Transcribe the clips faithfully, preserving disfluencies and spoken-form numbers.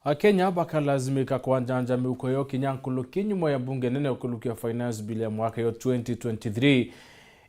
Akenya bakalazimika kwanjanja miuko yo kinya nkuruki nyuma ya mbunge nene ukurukia finance bill ya mwaka yo twenty twenty-three,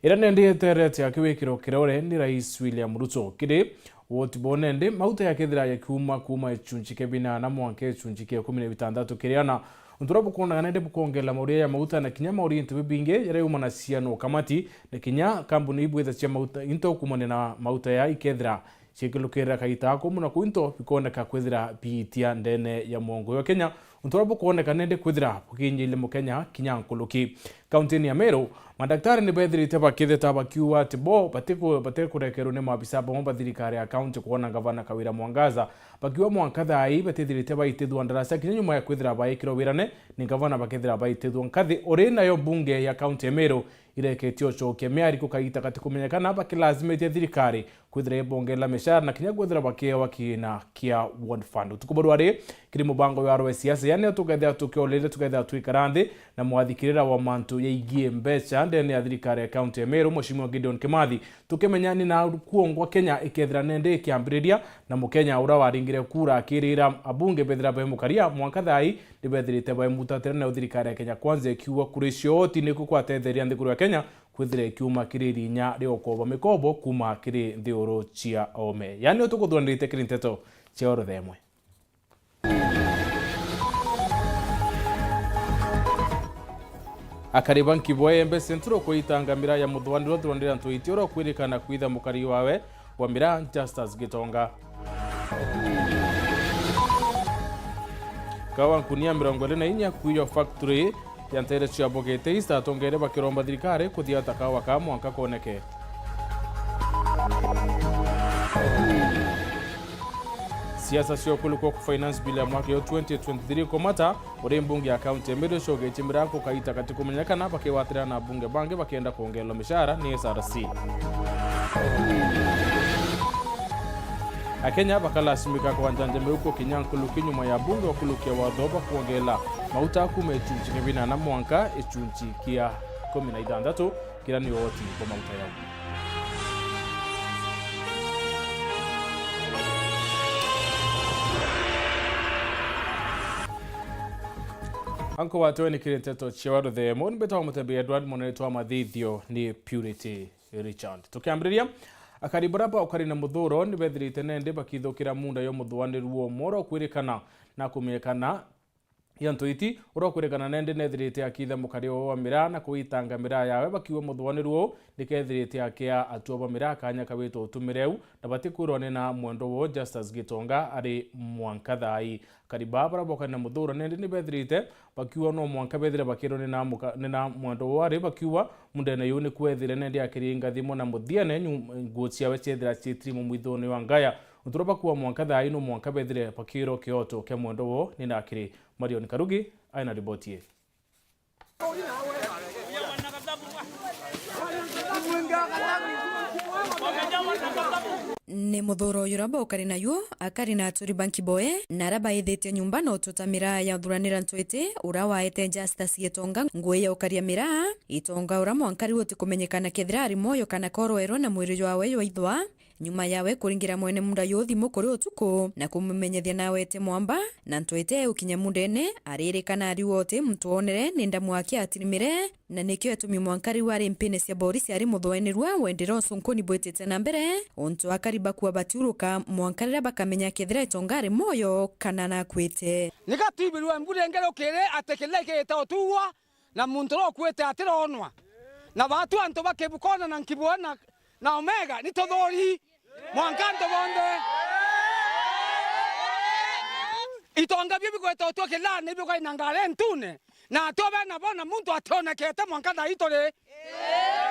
iria nendi yeterete akiwikirwo kirore ni Rais William Ruto. Kiri woti bo nendi, mauta yakethira yakiuma kuuma icunci kia binana mwanka icunci kia ikumi na bitantatu kiriana. Untu uria bukonaga nendi bukongela mauria ya mauta na kinya mauria into bibingi jaria yumanacia na ukamati, na kinya kambuni ibwithacia mauta into kuumania na mauta ya ikethira ciikilukirira kaita ako muna kuu into bikoneka kwithira biitia ndene ya mwongo jwa Kenya, untu uria bukwoneka nendi kwithira bukinyiiria Mukenya kinya nkuruki. Kauntini ya Meru, madaktari ni bethirite bakitheta bakiuga ati bo batiku-, batikurekerwa ni maabisa bamwe ba thirikari ya kaunti kwona ngavana Kawira Mwangaza, bakiuga mwanka thaa ii batithirite baitithua ndaraca kinya nyuma ya kwithira baikirwe wirane ni ngavana bakethira baitithua nkathi uri nayo mbunge ya kaunti ya Meru ireketie ucokia miari kukaita kati kumenyekana bakilazimitie thirikari kwithira ibongela mishara na kinya kwithira bakiewa kiina kia Ward Fund. Utuku bwa rwari, kiri mubango jwa rwe siasa, yani tukethira tukiorire, tukethira twikara nthi na mwathikirira wa mantu yaigie mbeca ndene ya thirikari ya kaunti ya Meru, Mheshimiwa Gideon Kimathi, tukimenya ni na kuongwa Kenya ikethira nende ikiambiriria, na Mukenya uria waringire kura akirira abunge bethira bemukaria mwanka thaa ii ni bethirite baimutatira, nayo thirikari ya Kenya Kwanza ikiuga kura icio ti nikuo kwatetheria nthiguru ya Kenya kwithira ikiuma kiri irinya ria ukoba mikobo kuuma kiri nthiguru cia oome. Yani utukuthuranirite kiri nteto cia oro themwe. Akari ba Nkiboe Embe Central kuitanga miraa ya muthuaniro thuranira ntwiti uria ukwirikana kwitha mukari wawe wa miraa Justus Gitonga. Kawa nkunia mirongo iri na inya kwiyo factory ya ntere cia Bugete East, atongeria bakiromba thirikari kuthiata kawa ka mwanka koneke. Siasa cia ukulukwa ku finance bill ya mwaka yo twenty twenty-three kumata, uri mbunge ya kaunti ya Meru icogetie mirango kaita kati kumenyekana bakigwatira na abunge bangi bakienda kwongererwa mishara ni S R C. Akenya bakalasimika kwanjanja miuko kinya nkuruki nyuma ya bunge ukulukia watho bwa kwongela mauta kuma icunci kia binana mwanka icunci kia ikumi na ithanthatu, kira ni oti bwa mauta yau. Anko watwe ni kiri nteto cia waruthemo, ni mbetwa Mutebi Edward, munene twa mathithio ni Purity Richard. Tukiambiriria, akari bara ba ukari na muthuro ni bethirite nende bakithukira munda yo muthuaniru wo moro kwirikana na kumenyekana ya ntwiti, uria ukwirikana nende nethirite akitha mukari wo wa miraa na kuitanga miraa yawe, bakiuga muthuaniru uu nikethirite akia atua ba miraa kanya kawito utumire u, na batikwirwa ni na mwendo wo Justus Gitonga ari mwanka thaai. Akari baa bara bokani na muthuro nende ni bethirite bakiuga no mwanka bethire bakirwa ni na muka-, ni na mwendo wo ari, bakiuga mundene yu ni kwethire nende akiringa thimu na muthiene nyu-, nguo ciawe ciethira ciitiri mumwithone wa ngaya. Untu uria bakuuga mwanka thaai no mwanka bethire bakirwa kioto kia mwendo wo ni na akiri. Marion Karugi aina riboti ii. Ni muthuro uyu uria baukari nayu, akari na aturi ba Nkiboe, na aria baithitie nyumba na ututa miraa ya uthuranira ntwiti, uria waete Justus Gitonga ngugi ya ukaria miraa. Gitonga uria mwanka riu utikumenyekana kethira ari mwoyo kana koroerwe na mwiri jwawe jwaithwa. Nyuma yawe kuringira mwene munda yu thimu kuri utuku na kumumenyethia nawe ete mwamba, na ntwite ukinya mundene, aririkana ariu oti muntu wonere ni ndamu ake atirimire, na nikio etumi mwanka riu ari mpine cia borisi ari muthuenirua wendera ucunkuni bwitite na mbere, untu akari bakua batiuruka mwanka riria bakamenya kethira Gitonga ari mwoyo kana nakwite. Nika twibirwe mbura ingi rukiri ati kila ikirite utuua, na muntu uria ukuite atironwa. Na baatu antu ba Kibukona na Nkiboe na, na Omega ni tuthuri. Mwanka antu bonthe. Itonga biu bigwetwa utue kilani bigwaina ngari ntune. Na atue bena bo na muntu ationekete mwanka thaa ii turi.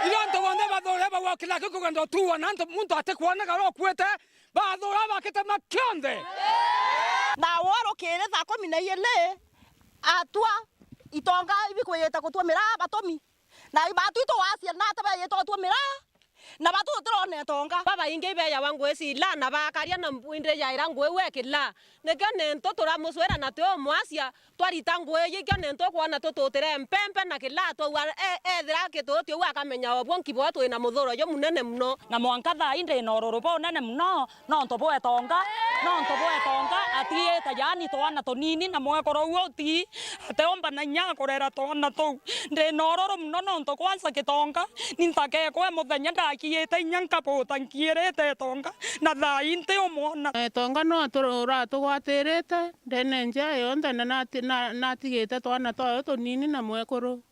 Irio antu bonthe bathuri bagwa kila kiu kugenda utuua na antu muntu atikwoneka uria ukuite. Bathura bakite makionthe. Na wo rukiri thaa kumi na iiri, atua itonga ibikwiyite gutua miraa batumi. Na ibatu itu wacia na ate beyite gutua miraa, na batu tutirona itonga. Babaingi ibeyawa ngui cila, na bakaria na mbwindi yaira ngui we kila. Nikio nintu turamucwira na tiumwacia, twarita ngui iji, ikio nintu ukwona tututire mpempe na kila, twaua e-, ethira akituti uu akamenya obwo Nkiboe twina muthuro jumunene muno. Na mwanka thaa ii ndina ururu bunene muno, nontu bwa itonga. Nontu gwa Gitonga atiite yaani twana tunini na mwekuru uu uti ateomba na inya kurera twana tuu. Ndi na ururu mono nontu kwanza Gitonga ni nthaka ekwa muthenya ndakiite inya nkabuta nkiirite Gitonga na thaa ii nti umwona. Gitonga no atu-, uratugwatirite ndene njia yonthe na nati-, na-, natigite twana twayo tunini na mwekuru.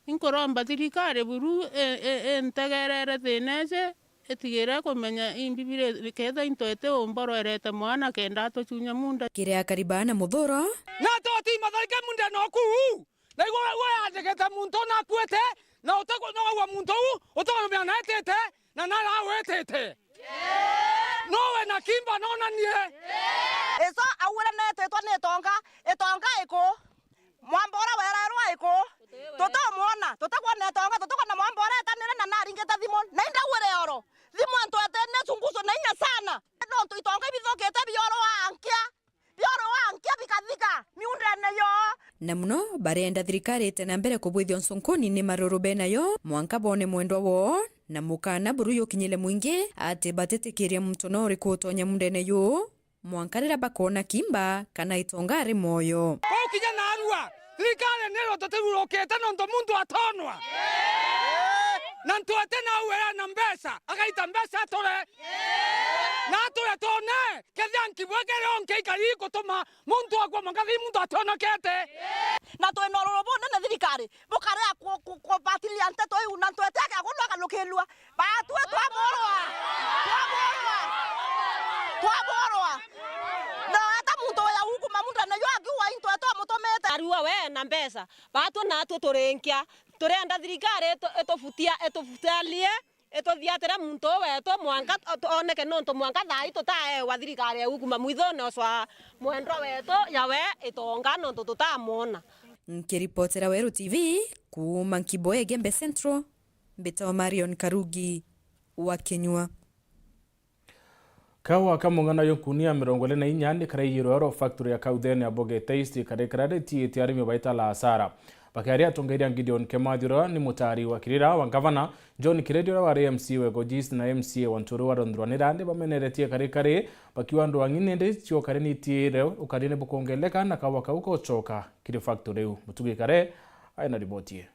Inkuromba thirikari buru i-, i-, integerere thina iji, itigire kumenya imbi biri, kethira into iti umborwerete mwana kenda atuchunya munda. Kiri akari baa na Muthuro. Na tuti matharike munda no kuu. Na igwe we andikite muntu na akuite, na utegwa no wa muntu u, utegwa na etete, na nara wetete. No we na Kimba no na nie. Iso auire netitwa ni Gitonga, Gitonga iku. Mwamba uria wererwa iku, tutumwona, tutikwona Gitonga, tutikwona Mwamba uria etanire na naringite thimu, na indauire oro. Thimu antu ete ni chunguzo na inya sana. Nontu Gitonga ibithukite biorwa nkia, biorwa nkia bikathika miundene yo. Na mono, barenda thirikari ite na mbere kubwithia unsunkuni ni maruru benayo, mwanka bone mwendwa woo, na mukana buru yukinyile mwingi ati batitikiria muntu no uriku utonya mundene yu. Mwanka riria bakoona Kimba kana Gitonga ari mwoyo. Kuu kinya naarua, thirikari niro tutirurukite nontu muntu atonwa. Na ntwete nau era na mbeca, agaita mbeca ature. Na ature tone, kethia nkibwe kere onke ikari gutuma muntu akua mwanka thi muntu atonokete. Na twi na ururu bunene thirikari, bukaria ku-, ku-, kubatiria nteto iu, na ntwete akagulu akanukirua. Batue twaborwa! Twaborwa! Twaborwa! No ata muntu uya ukuma mundene yo akiuga into twamutumite. Arua we na mbeca. Batue natwe turinkia. Turenda thirikari itu-, itufutia, itufutalie, ituthiatire muntu uu wetu mwanka tu-, oneke nontu mwanka thaa ii tutaewa thirikari ya ukuma mwithone ucwa mwendwa wetu yawe Gitonga nontu tutamwona. Nkiripotera Weru T V kuuma Nkibo Igembe Central. Mbitagwa Marion Karugi wa Kinyua. Kawa ka mung'ana yo nkunia mirongo iri na inya ni karaiyirwe oro factory ya Kauthene ya Bogeta East, kari kararitiite arimi baitala asara. Bakiaria atongeria Gideon Kimathi uria ni mutari wa kirira wa ngavana, John Kiredi uria wari M C A wa Igoji East na M C A wa Nturu wa Rondhuranira, ni bameneretie kari kari bakiuga ndwang'i nindi cio kari nitiire ukari ni bukongeleka na kawa kau kocoka kiri factory iu. Mutugi Kare aina riboti ii.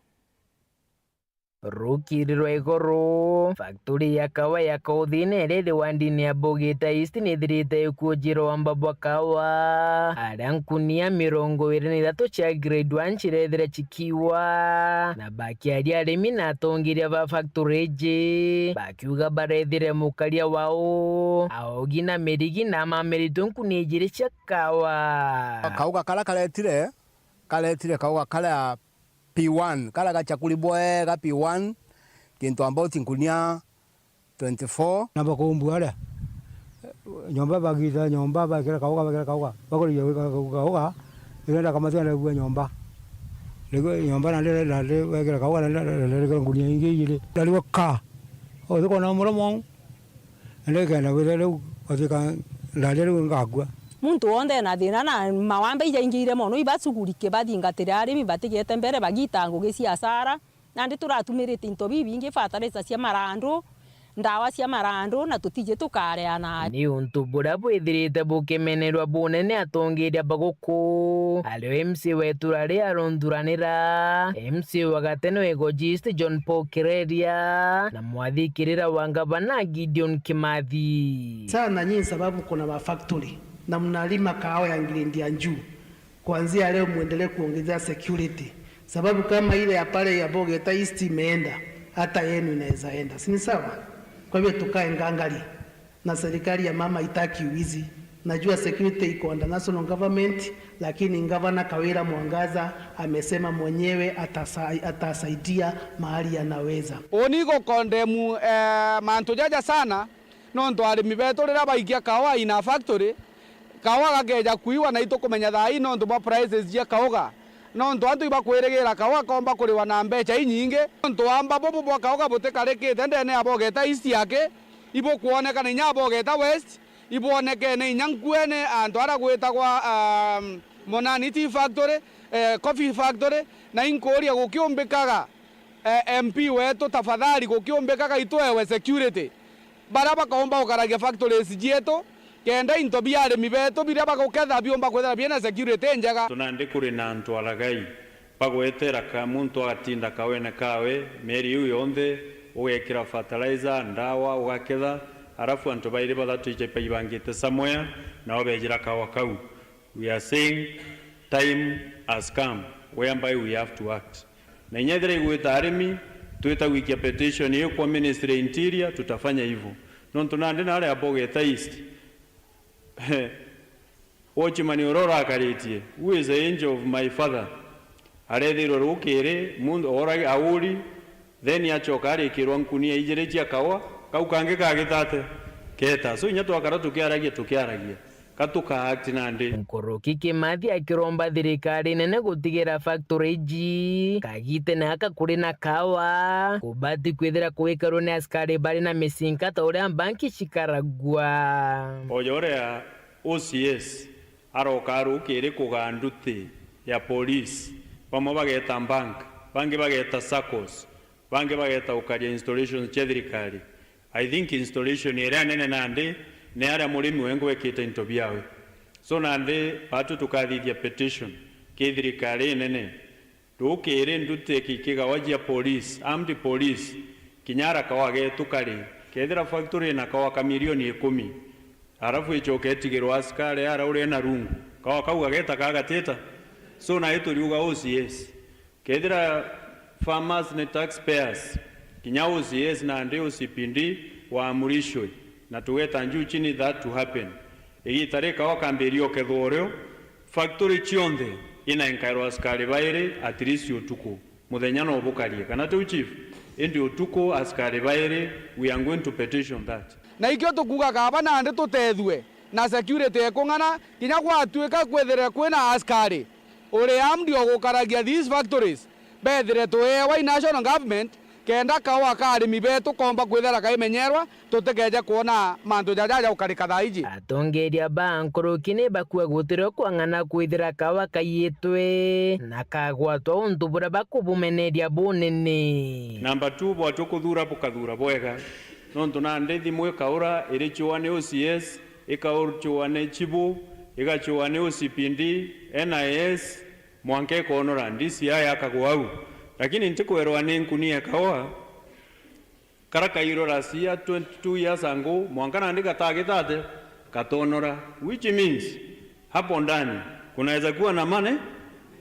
Rukiri rwa iguru, factory ya kawa ya Kauthine iria iri wandini ya Bogeta East nithirite ikuujirwa wamba bwa kawa, aria nkunia mirongo iri na ithatu cia grade one cirethire cikiwa. Na bakiaria arimi na atongeria ba factory iji, bakiuga barethire mukaria wao, aogi na mirigi na mamiritwe nkunia ijiri cia kawa. Kauga karia karetire, karetire kauga karia P one, karia gachakuri bwega P one, kintu about nkunia twenty-four. Na bakumbu aria, nyomba bagita nyomba, bakira kauga, bakira kauga, bakurikia gwika kauga, irenda kamatia na gua nyomba. Riu nyomba na ndire, na ndire, wekira kauga, na ndire, na ndire, nkunia ingi igiri. Na riu ka, uthikona muromo, Ndikenda wire riu uthika ndaria riu ngakua. Muntu wonthe ena thina na mawambe ijaingiire mono, ibacugurike, bathingatire arimi batigete mbere, bagita ngugi cia asara. Nandi turatumirite into bibingi, fertilizer cia marandu, ndawa cia marandu, na tutiji tukareana. Ni untu buria bwithirite bukimenerwa bunene atongeria ba guku, ario M C A wa itura ria Rondhuranira, M C A wa gatene wa Igoji East John Paul Kireria, na mwathikirira wa ngavana Gideon Kimathi. Sana nyinyi, sababu kuna mafactory na mnalima kahawa ya grade ya juu. Kuanzia leo muendelee kuongezea security, sababu kama ile ya pale ya Bogeta East imeenda, hata yenu inaweza enda, si ni sawa? Kwa hivyo tukae ngangari. Na serikali ya mama haitaki wizi. Najua security iko under national government, lakini Gavana Kawira Mwangaza amesema mwenyewe atasa-, atasaidia mahali anaweza. Uni gukondemu, eh, mantu jaja sana, nontu arimi betu riria baikia kawa in a factory, kawa gakeja kuiwa na itukumenya thaa ii nontu bwa prices cia kauga. Nontu antu ibakwirigira kawa komba kuriwa na mbecha inyingi. Nontu wamba bubu bwa kawa butikarikite ndene ya Bogeta East yake, ibukwonekana inya Bogeta West, ibwonekene inya nkuene antu aria gwitagwa, um, Monani Tea Factory, eh, Coffee Factory, na inkuuria gukiumbikaga, eh, M P wetu, tafadhali gukiumbikaga itwewe security. Baria bakaumba gukaragia factories cietu, Kenda into bia arimi betu biria baguketha biumba kwithira biina security injega. Tunandi kuri na antu alagai bagwetera ka muntu agatinda kawene kawe mieri iu yonthe, ugekira fertilizer, ndawa, ugaketha, arafu antu bairi bathatu iche baibangite somewhere, nao bejira kawa kau. We are saying time has come whereby we have to act. Na inya ethira igwita arimi, twita gwikia petition iyo kwa Ministry ya Interior, tutafanya hivyo. Nontu nandi nari Abogeta East, watchman uria urakaritie, who is the angel of my father, arethirwe rukiri, muntu ora auri, then acoka arikirwa nkunia ijiri cia kawa, kau kangi kagitate, keta. So inya twakara tukiaragia, tukiaragia. Ka tuka act nandi. Nkuruki Kimathi akiromba thirikari nene gutigira factory iji kagitene gaka kuri na kawa, kubati kwithira kugikarwa ni askari bari na micinka ta uria mbanki cikaragua. Oja uria O C S aroka rukiri kugaa nduti ya police, bamwe bageta bank, bangi bageta saccos, bangi bageta gukaria installations cia thirikari. I think installation iria nene nandi ni aria murimi wengwa ekite into biawe. So nandi batu tukathithia petition ki thirikari inene. Rukiri nduti ikigawa jia police, armed police, kinya ara kawa getu kari, kethira factory ina kawa ka milioni ikumi, arafu icoke itigirwa askari ara uria ina rungu, kawa kau gageta kagatita? So nai turiuga O C S. Kethira farmers ni taxpayers, kinya O C S nandi O C P D waamurishwe, na tugeta juu chini that to happen. Igita rikawa kambiria ukethwa urio, factory cionthe inenkairwa askari bairi at least utuku. Muthenya no bukarie, kana tiu chief? Indi utuku askari bairi, we are going to petition that. Na ikio tukuuga kaaba nandi tutethue na security ekung'ana, kinya gwatuika kwithire kwina askari uri armed o gukaragia these factories, bethire tueewa i national government, kenda kawa ka arimi betu koomba kwithira kaimenyerwa, tutikeeje kwona mantu jaja jaukarika thaa iji. Atongeria ba nkuruki ni bakua gutirio kwang'ana kwithira kawa kaiyitwe na kagwatwa untu buria bakubumeneria bunene. Number two, bwatwi kuthura bukathuura bwega, nontu nandi thimu ikaura iri chua ni O C S, ikaurchua ni chibu, igachua ni O C P D, N I S, mwanka ikonora, D C I akagwa au. Lakini ntikwerwa ni nkunia ya kawa, kara kairwe last year, twenty-two years ago, mwanka nandi gatagitate, gatonora. Which means, hapo ndani, kunaweza kuwa na mane-,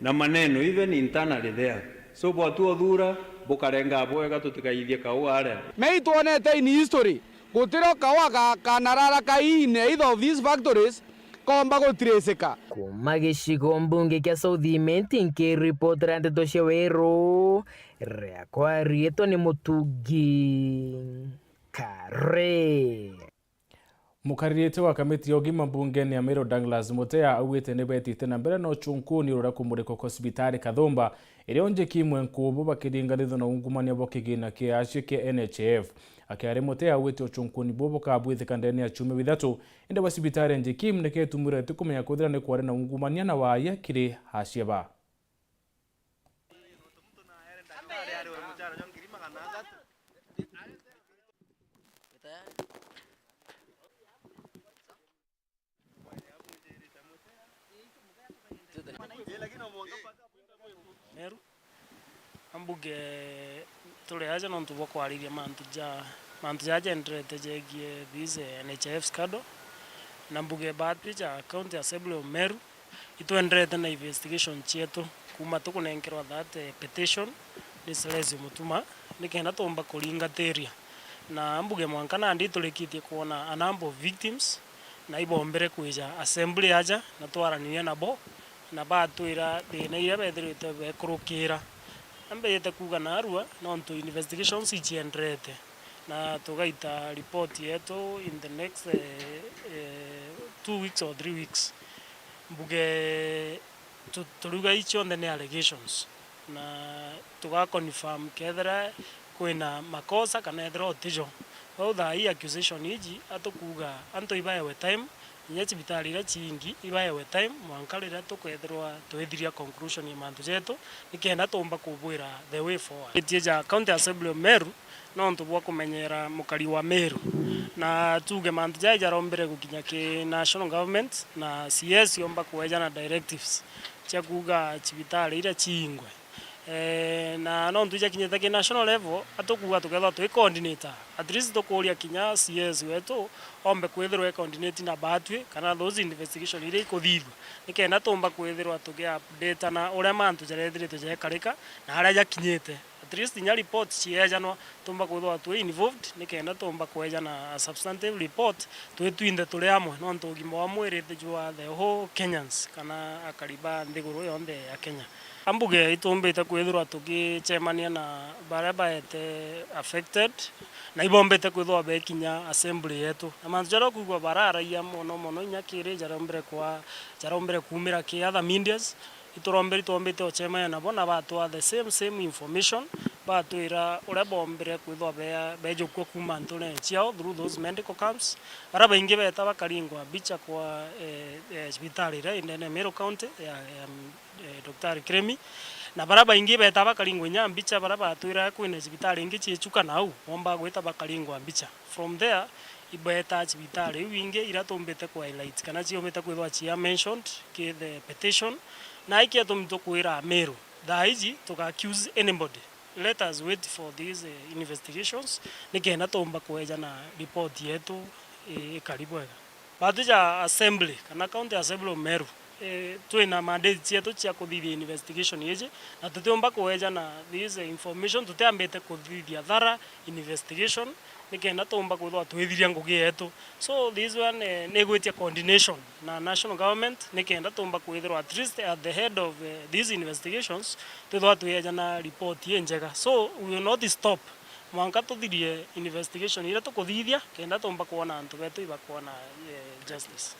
na maneno, even internally there. So, bwatwi uthura, bukarenga bwega, tutikaithie kaua aria. Mei twonete in history, gutirio kaua ga-, kanarara kaine either of these factories, koomba gutiricika. Kuuma gicigo mbunge kia South Imenti, nkiripotera ndeto cia Weru, riakwa riitwa ni Mutungi Kare. Mukaririte wa kamiti ya ugima mbungene ya Meru Douglas Mutea augite ni betite na mbere na uchunkuni uria kumurikwa kwa cibitari Kathumba, iria onje kimwe nkubu bakiringanithwa na ungumania bwa kigina kia acio kia N H I F. Akiari Mutea augite uchunkuni bubu bukabwithika ndene ya ciumia bithatu, indi bwa cibitari ya Njekim niketumwire ti kumenya kwithira ni kwari na ungumania na waaya kiri acio ba. Meru. Ambuge turi aja nontu bwa kwariria mantu ja, mantu jaja jenderete jegie these N H I F scandal. Na mbuge baatwi ja County Assembly of Meru, itwenderete na investigation cietu kuuma tukunenkerwa that, eh, petition ni Celestio Mutuma, nikenda tuumba kuringatiria. Na mbuge mwanka nandi iturikitie kwona a number of victims, na ibombere kwija assembly aja na twaraniria nabo, na batwira thina iria bethirite bekurukira. Na mbijite kuuga narua nontu investigations icienderete, na tugaita report yetu in the next, eh, eh, two weeks or three weeks. Mbuge tu-, turiuga ii cionthe ni allegations, na tuga confirm kethira kwina makosa kana ethira utijo. Kwou thaa ii accusation iji atukuuga antu ibaewe time Kinya cibitari iria ciingi ibaewe time mwanka riria tukwethirwa twithiria conclusion ya mantu jetu, nikenda tuumba kubwira the way forward. Itie ja County Assembly of Meru, nontu bwa kumenyera mukari wa Meru, na tuge mantu jaya jarombire gukinya ki national government, na C S yomba kueja na directives cia kuuga cibitari iria ciingwe. Eh, na nontu ijakinyite ki national level, atukuuga tukethirwa twi coordinator. At least tukuuria kinya C S wetu ombe kwithirwa e coordinate na batwi kana those investigation iria ikuthithua, nikenda tumba kwithirwa tuki update na uria mantu jarethiritwe jekarika na aria jakinyite. At least inya report ciejanwa, tumba kwithirwa twi involved, nikenda tumba kwejana a substantive report twi twinthe turi amwe, nontu ugima bwa mwiri ti jwa the whole Kenyans kana akari ba nthiguru yonthe ya Kenya. Ambuge itumbite kwithirwa tugicemania na baria baete affected, na ibombite kwithirwa bekinya assembly yetu. Na mantu jaria ukwigua bararagia mono mono inya kiri jarombire kwa, jarombire kuumira ki other medias, ituromberi twombite ucemania nabo na batwa the same, same information, batwira uria bombire kwithirwa bea-, bejukua kuuma nturene ciao through those medical camps. Baria baingi beta bakaringwa mbicha kwa, eh, eh, cibitari iria inene Meru County ya, ya, eh, Daktari Kiremi. Na baria baingi beta bakaringwa inya mbicha, baria batwira kwina cibitari ingi ciechuka nau, bomba gwita bakaringwa mbicha. From there, ibeeta cibitari iu ingi iria tumbite ku highlight kana ciumbite kwithirwa cia mentioned ki the petition, na iki atumi tukwira Ameru, thaa iji tuga accuse anybody. Let us wait for these, eh, investigations, nikenda tumba kweja na report yetu, eh, ikari bwega. Batwi ja assembly kana county assembly of Meru, eh, twina mandate cietu cia kuthithia investigation iji, na tutiumba kweja na these information, tutiambite kuthithia thorough investigation, nikenda tuumba kwithirwa twithiria ngugi yetu. So this one, eh, ni igwitia coordination na national government, nikenda tuumba kwithirwa at least at the head of, eh, these investigations, twithirwa twieja na report injega. So we will not stop mwanka tuthirie investigation iria tukuthithia, kenda tuumba kwona antu betu ibakwona, eh, justice.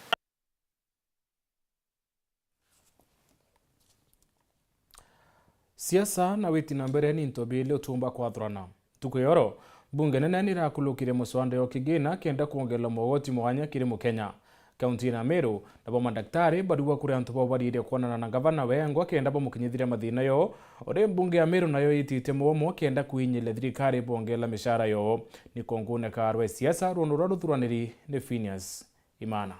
Siasa na witi na mbere ni into biili utiumba kwathurana. Ntuku ya oro, mbunge nene ni irakulukire muswanda yo kigina kenda kwongerera mogoti mwanya kiri Mukenya. Kaunti ya Meru, nabo mandaktari bariuga kuri antu bao bariire kwonana na ngavana wengwa kenda bamukinyithiria mathina yo, uri mbunge ya Meru nayo yitite muomo kenda kwinyiria thirikari bongerera micara yo. Ni kongune ka rwe siasa rwono rwa ruthuraniri ni Phineas Imana.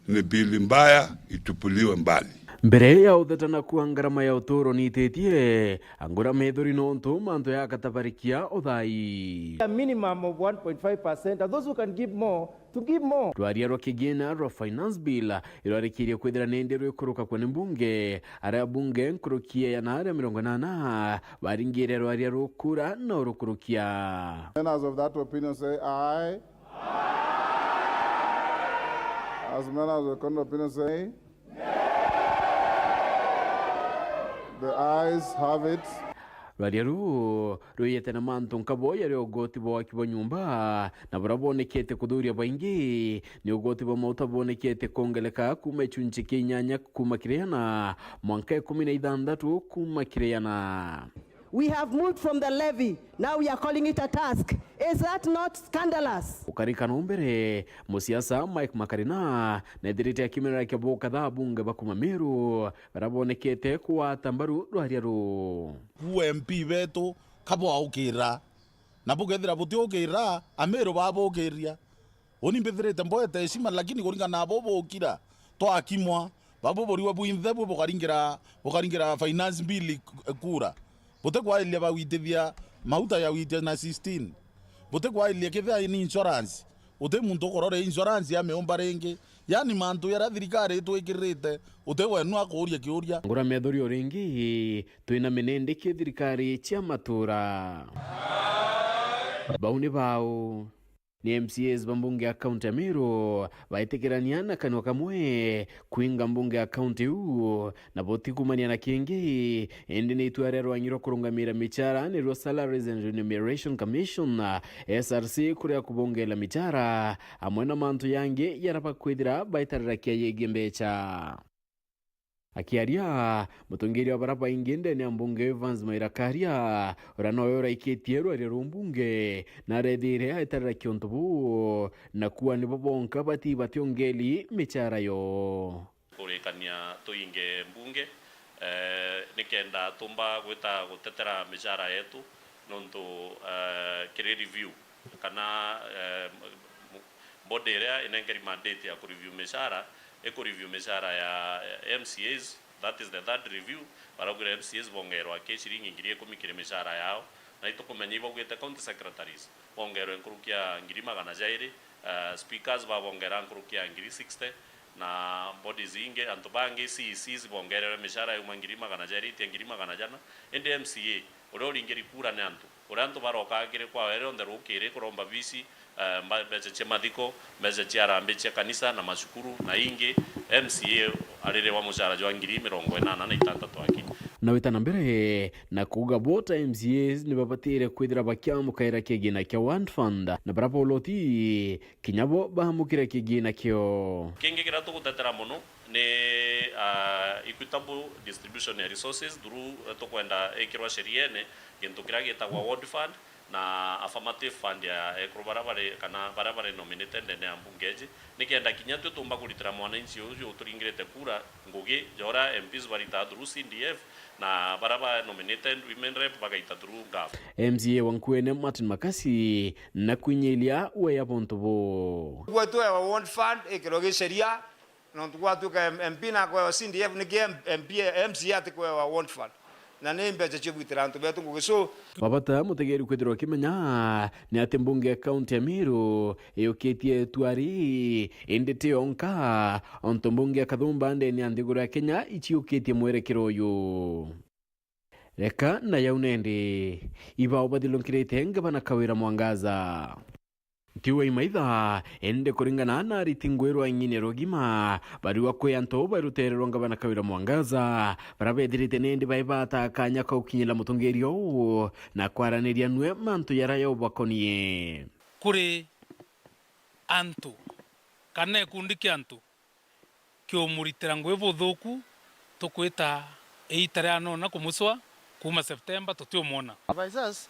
Ni bili mbaya, itupuliwe mbali. Mbere ya uthetana kwa ngarama ya uturo niititie, angura methori nontu mantu yakatabarikia uthai. A minimum of one point five percent, and those who can give more, to give more. Rwaria rwa kigina rwa Finance Bill irwarikirie kwithira nindi rwikuruka kwe ni mbunge, aria bunge nkuruki ya na aria mirongo inana baringire rwaria rukura na urukurukia. Members of that opinion say aye. As many as the contrary opinion say, the ayes have it. Rwaria ruu rwiyete na mantu nkabo yari ugoti bwa waki bwa nyumba, na buria bwonekete kuthuria baingi ni ugoti bwa mauta bwonekete kwongereka kuuma gicunchi kia inyanya kuuma kiri ana mwanka ikumi na ithanthatu kuuma kiri ana. We have moved from the levy. Now we are calling it a task. Is that not scandalous? Ukarikana umbere, musiasa Mike Makarina nethirite akimerera kia bukatha abunge ba kuma Meru baria bonekete kugwata mbaru rwaria ruu. Ku M P betu ka bwaukira, na bukethira butiukira, Ameru babukiria. Uni mbithirite mboete heshima, lakini kuringana na bo bukira, twakimwa, babu buriwa bwinthe bu bukaringira, bukaringira finance bill kura. Butikwairiria bawitithia mauta ya witia na sixteen. Butikwairiria kethira ni insurance. Uti muntu ukurora insurance ya miumba ringi. Yani mantu jaria thirikari itwikirite, uti wenu akuuria kiuria. Ngura methori o ringi, twina minindi ki thirikari cia matura. Bau ni bau. Ni M C As ba mbunge ya kaunti ya Meru baitikirania na kanua kamwe kwinga mbunge ya kaunti iu, na butikumania na kingi, indi ni itua ria rwang'i rwa kurungamira michara, nirwo Salaries and Remuneration Commission, S R C, kuria kubongela michara, amwe na mantu yangi jaria bakwithira baitarira kia yegie mbecha. Akiaria, mutongeria wa bara baingi ndene ya mbunge Evans Maira Karia, uria nowe uraikitie rwaria ruu mbunge, na arethire aeterera kiuntu buu, na kuuga nibo bonka bati bationgeli michara yo. Kurikania tuinge mbunge, eh, nikenda tumba gwita gutetera michara yetu, nontu, eh, kiri review kana, eh, m-, m-, body iria inenkeri mandate ya kureview michara, ikureview michara ya, ya M C As, that is the third review, baraugire M C As bongerwa ki ciringi ngiri ikumi kiri michara yao, na itukumenya ibaugite county secretaries bongerwe nkuruki ya ngiri magana jairi, eh, speakers babongera nkuruki ya ngiri sixty, na bodies ingi, antu bangi, C E Cs bongererwe michara yauma ngiri magana jairi itia ngiri magana jana, indi M C A uria uringiri kura ni antu, uria antu barokaga kiri kwawe rionthe rukiri kuromba V C, eh, mba-, mbeca cia mathiko, mbeca cia harambee cia kanisa na macukuru na ingi, M C A aririwa muchara jwa ngiri mirongo inana na itantatu aki. Na wita na mbere na kuuga bo ta M C As ni babatire kwithira bakiamukaira kigina kia One Fund, na bara boloti kinya bo baamukire kigina kio. Kingi kiria tugutetera mono ni, ah, equitable distribution ya resources through, eh, tukwenda ikirwa sheriene gintu kiria gitagwa ward fund na affirmative fund ya ekuru baria bari, kana baria bari nominated ndene ya mbunge iji, nikenda kinya twi tumba kuritira mwananchi uju uturingirite kura ngugi ja uria M Ps baritaga through C D F, na baria ba nominated women rep bagaita through gov. M C A wa Nkuene Martin Makasi na kwinyilia weya buntu buu. Gwetu wewa ward fund ikirwe gi sheria, nontu gwatuika M-, M P na kwewa C D F, niki M-, M P, M C A atikwewa ward fund? Na ni mbeca cia gwitira antu betu ngugi. So, baba ta mutegeri kwithirwa ukimenya ni ati mbunge ya kaunti ya Meru iyukitie itua ri, indi ti yonka, ontu mbunge ya Kathumba ndene ya nthiguru ya Kenya iciukitie mwerekero uyu. Reka na yau nendi, ibao bathilunkirite ngavana Kawira Mwangaza. Ntiuga imaitha, indi kuringana na ariti ngui rwa ing'ini rugima, bariwa kwi antu bairutererwa ngavana Kawira Mwangaza, baria bethirite nendi baibata kanya ka gukinyira mutongeria uu na kwaraniria nwe mantu jaria jaubakonie. Kuri antu kana gikundi kia antu kiumuritira ngui buthuku, tukwita iita ria nona kumucwa kuuma September tutiumwona. Advisors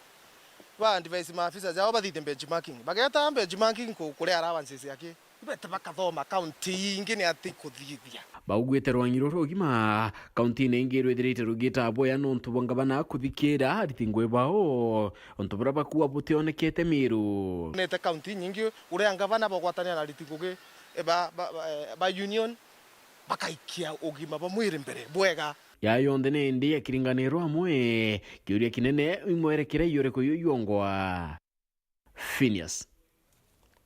ba advise maafisa jao bathithie benchmarking. Bageta benchmarking ku-, kuri allowances aki. Ibete bakathoma kaunti ingi ni ati kuthithia. Baugwite rwangi ruru rugima, kaunti-ini ingi rwithirite rugita boya nontu bwa ngavana kuthikira ariti ngui bao, untu buria bakuuga butionekete Meru. Nete kaunti inyingi uria ngavana bagwatania na ariti ngugi, eh, ba, ba, ba, eh, ba union, bakaikia ugima bwa mwiri mbere bwega. Ya yonthe nendi ya kiringaniro amwe, kiuria kinene imwerekera iyuriku yu yongwa? Phineas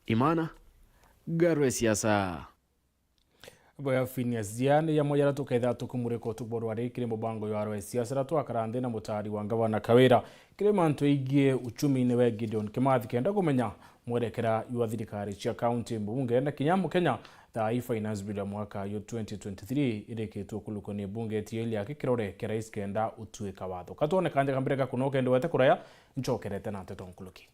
Imana, Ngaro ya Siasa. Bwega Phineas, jia ni jamwe jaria tukethira tukimurika utuku bwa rwari kiri mubango jwa Ngaro ya Siasa, na twakara nthi na mutari wa ngavana Kawira. Kiri mantu jaigie uchumi-ini we Gideon Kimathi, kenda kumenya mwerekera jwa thirikari cia kaunti, mbunge na kinya Mukenya thaa ii finance bill ya mwaka jwa twenty twenty-three irikitwe kulukwa ni mbunge itieli yake kirore kia rais kenda utuika watho. Katwone kanja ka mbere ga kunoka indi wete kuraya, ncokerete na nteto nkuruki.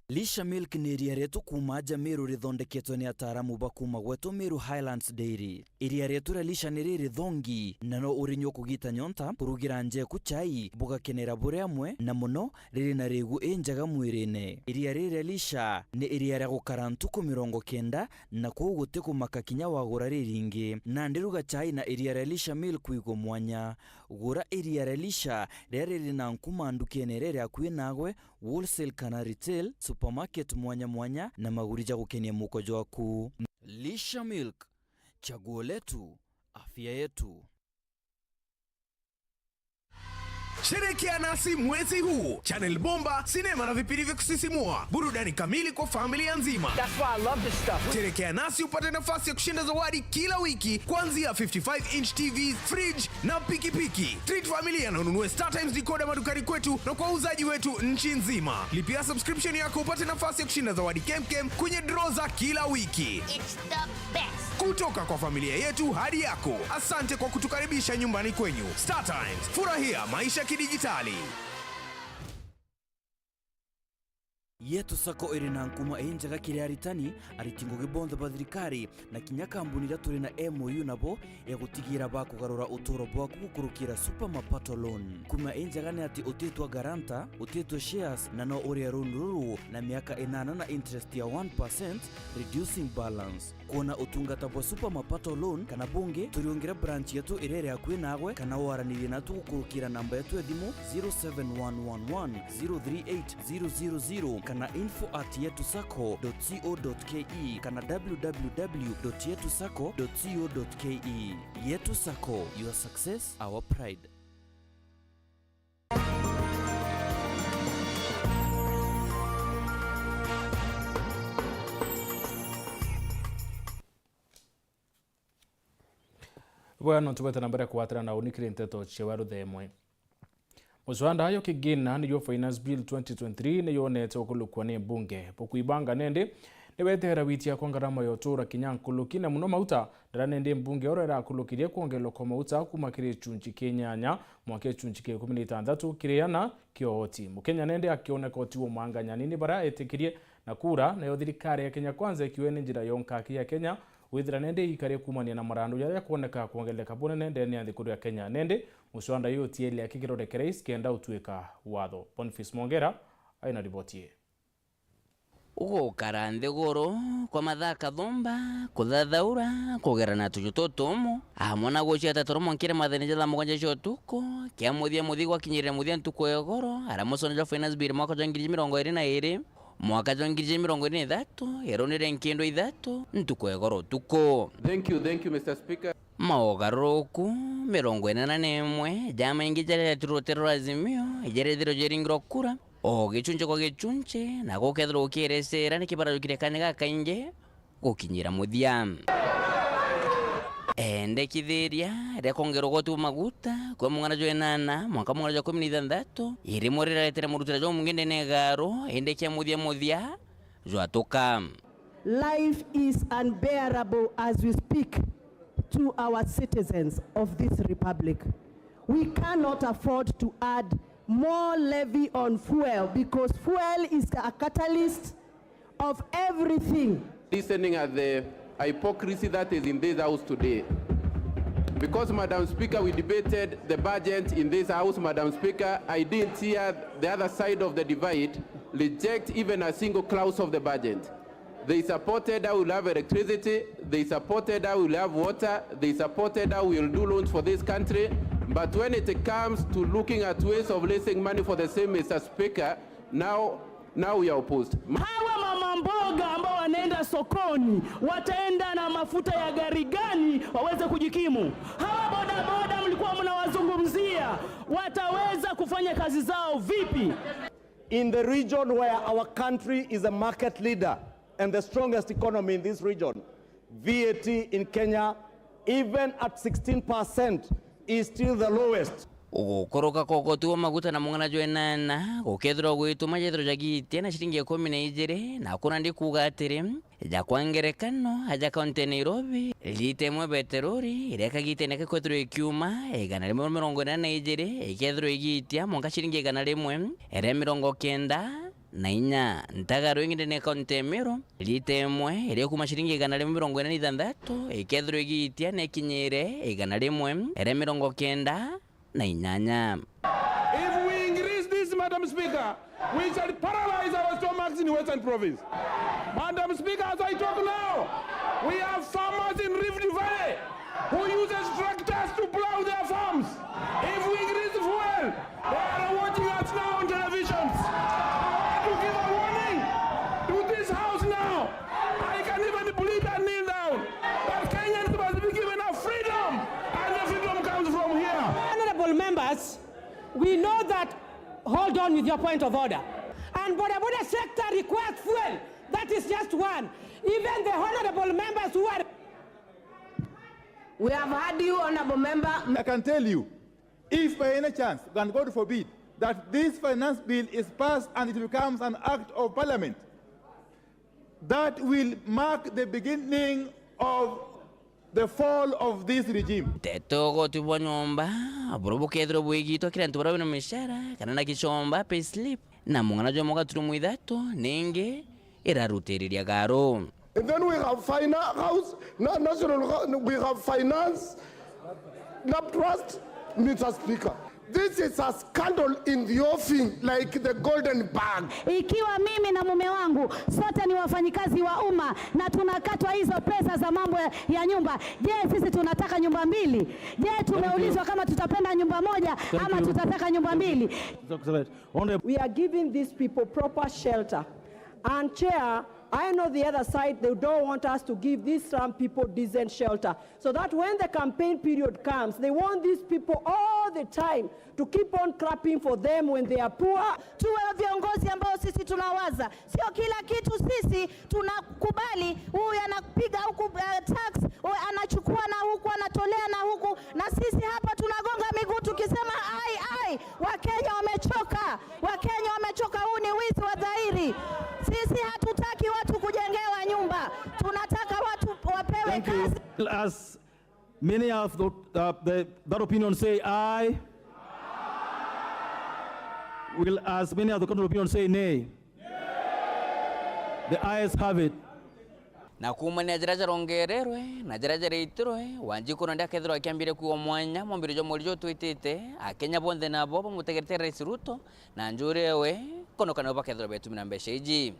Lisha Milk ni iria rietu kuuma aja Meru rithondeketwe ni ataaramu ba kuuma gwetu Meru Highlands Dairy. Iria rietu ria Lisha ni riri thongi, na no urinyua kugita nyonta, kurugira njeku chai, bugakenera buri amwe, na mono riri na rigu injega mwirine. Iria riri ria Lisha ni iria ria gukara ntuku mirongo kenda, na kwou guti kumaka kinya wagura riringi. Nandi ruga chai na iria ria Lisha Milk kwigua mwanya. Gura iria ria Lisha riria riri na nkuma ndukene iria iri akui nagwe, wholesale kana retail, supermarket mwanya mwanya, na maguri ja gukenia muko jwaku. Lisha Milk, chaguo letu, afya yetu. Sherekea nasi mwezi huu. Channel bomba, sinema na vipindi vya kusisimua, burudani kamili kwa familia nzima. That's why I love this stuff. Sherekea nasi upate nafasi ya kushinda zawadi kila wiki, kuanzia fifty-five inch T V, fridge na pikipiki. Treat familia na ununue StarTimes decoder madukani kwetu na kwa wauzaji wetu nchi nzima. Lipia subscription yako upate nafasi ya kushinda zawadi kemkem kwenye draw za kila wiki. It's the best. Kutoka kwa familia yetu hadi yako, asante kwa kutukaribisha nyumbani kwenyu. StarTimes, furahia maisha kidijitali. Yetu Sacco iri na nkuma injega kiri aritani, ariti ngugi bonthe ba thirikari, na kinya kambuni iria turi na M O U nabo ya gutigira bakugarura uturo bwaku gukurukira Super Mapato Loan. Nkuma injega ni ati utitwa guarantor, utitwa shares, na no uria loan ruru na miaka inana na interest ya one percent, reducing balance. Kwona utungata bwa Super Mapato Loan kana bungi, turiungire branch yetu iria iri akui naagwe, kana waranirie natu gukurukira namba yetu ya thimu zero seven one one one zero three eight zero zero zero kana info at yetu sacco dot co dot ke kana w w w dot yetu sacco dot co dot ke. Yetu Sacco, your success, our pride. Bwega, no tubwete na mbere kugwatira na uni kiri nteto cia waruthemwe. Muswanda yo kigina niyo Finance Bill twenty twenty-three niyonete ukulukwa ni mbunge. Bukwibanga nindi niweteera witia kwa ngarama ya utura kinya nkuluki, na muno mauta ndara nindi mbunge oro irakulukirie kwongerwa kwa mauta kuma kiri chunchi kinyanya mwanka chunchi kia ikumi na itantatu kiri ana kiooti. Mukenya nindi akioneka uti wa mwanganya nini bara etikirie na kura, nayo thirikari ya Kenya Kwanza ikiwe ni njira yonka aki ya Kenya withira nende ikari kumania na marandu jaria kwoneka kwongereka bunene ndene ya nthikuru ya Kenya. Nende muswanda uyu utiele aki kirore kia rais kenda utuika watho. Boniface Mwongera aina riboti ii. Ugukara nthiguru kwa mathaa kathumba, kuthathaura, kugerana tuju tutumu, amwe na guciata turu mwankire mathene ja thaa mugwanja cia utuku, kia muthia muthia gwakinyirire muthia ntuku ya igoro, aria muswanda jwa Finance Bill mwaka jwa ngiri mirongo iri na iri, mwaka jwa ngiri mirongo iri na ithatu, irunire nkindo ithatu, ntuku ya igoro utuku. Thank you, thank you, Mister Speaker. Maugaruruku mirongo inana na imwe jamaingi jaria jatirwe rutero rwa Azimio, ijaria ithirwe jiringirwa kura, o gichunchi kwa gichunchi, na gukethirwa gukiirecera niki barajukire kanya gakaingi gukinyira muthia. Endekithiria ria kwongerwa ugoti bwa maguta kwa mung'ana jwa inana mwanka mung'ana jwa ikumi na ithanthatu, irimwe riraretera murutira jwa mungi ndene ya igaru, indi kia muthia muthia jwatuka. Life is unbearable as we speak to our citizens of this republic. We cannot afford to add more levy on fuel because fuel is a catalyst of everything. Listening at the hypocrisy that is in this house today. Because, Madam Speaker, we debated the budget in this house, Madam Speaker, I didn't hear the other side of the divide reject even a single clause of the budget. They supported how we'll have electricity, they supported how we'll have water, they supported how we'll do loans for this country. But when it comes to looking at ways of raising money for the same, Mister Speaker, now, now we are opposed. Hawa mama mboga ambao wanaenda sokoni, wataenda na mafuta ya gari gani waweze kujikimu? Hawa bodaboda mlikuwa mnawazungumzia, wataweza kufanya kazi zao vipi? In the region where our country is a market leader and the strongest economy in this region, V A T in Kenya, even at sixteen percent, is still the lowest. Gukuruka kwa ugoti wa maguta na mung'ana jwa inana gukethirwa gwituma jethirwa jagiitia na ciringi ikumi na ijiri, na kuna ndi kuuga atiri, ja kwa ngerekano, aja kaunti ya Nairobi, lita imwe beterori iria kagitene kakwethirwa ikiuma igana rimwe mirongo inana na ijiri, ikethirwa igiitia mwanka ciringi igana rimwe ria mirongo kenda na inya. Ntagaru ingi ndene ya kaunti ya Meru, lita imwe iria kuma ciringi igana rimwe mirongo ina na ithanthatu, ikethirwa igiitia na ikinyire igana rimwe ria mirongo kenda na inyanya. If we increase this, Madam Speaker, we shall paralyze our stomachs in Western Province. Madam Speaker, as I talk now, we have farmers in Rift Valley who uses tractors to plow their farms. If we increase fuel, they are watching us now on televisions. I want to give a warning to this house now. I can even plead and kneel down. But Kenyans must be given a freedom, and the freedom comes from here. Honorable members, we know that, hold on with your point of order. And bodaboda sector requires fuel. That is just one. Even the honorable members who are We have heard you, Honorable Member. I can tell you, if by any chance, and God forbid, that this finance bill is passed and it becomes an act of parliament, that will mark the beginning of The fall of this regime. Nteto goti bwa nyomba, buru bukethirwa bwigitwa kiri antu baria bina mishara, kana na kichomba, pay slip, na mung'ana jwa mwa gaturumo ithatu, ningi irarutiriria garu. And then we have fina- house, na- national, hou- we have finance, na trust, Mister Speaker. This is a scandal in the offing, like the golden bag. Ikiwa mimi na mume wangu sote ni wafanyikazi wa umma na tunakatwa hizo pesa za mambo ya, ya nyumba, je, sisi tunataka nyumba mbili? Je, tumeulizwa kama tutapenda nyumba moja ama tutataka nyumba mbili? We are giving these people proper shelter. And Chair, I know the other side, they don't want us to give these slum people decent shelter. So that when the campaign period comes, they want these people all the time to keep on clapping for them when they are poor. Tuwe viongozi ambao sisi tunawaza, sio kila kitu sisi tunakubali. Huyu anapiga huku, uh, tax, huyu anachukua na huku, anatolea na huku, na sisi hapa tunagonga miguu tukisema ai, ai, Wakenya wamechoka. Wakenya wamechoka, huu ni wizi wa dhahiri. Sisi hatutaki watu kujengewa nyumba, tunataka watu wapewe kazi. As many as the, uh, the, that opinion say aye, will as many as the contrary opinion say nay. The ayes have it. Na kuumania jaria jarongererwe na jaria jaraitirwe, Wanjiku nandi akethirwa akiambiria kwigua mwanya mwa mbiro jwa mweri jutwitite, Akenya bonthe nabo bamutegerete Rais Ruto na njuri ewe, kono kana bakethirwa betumira mbeca iji.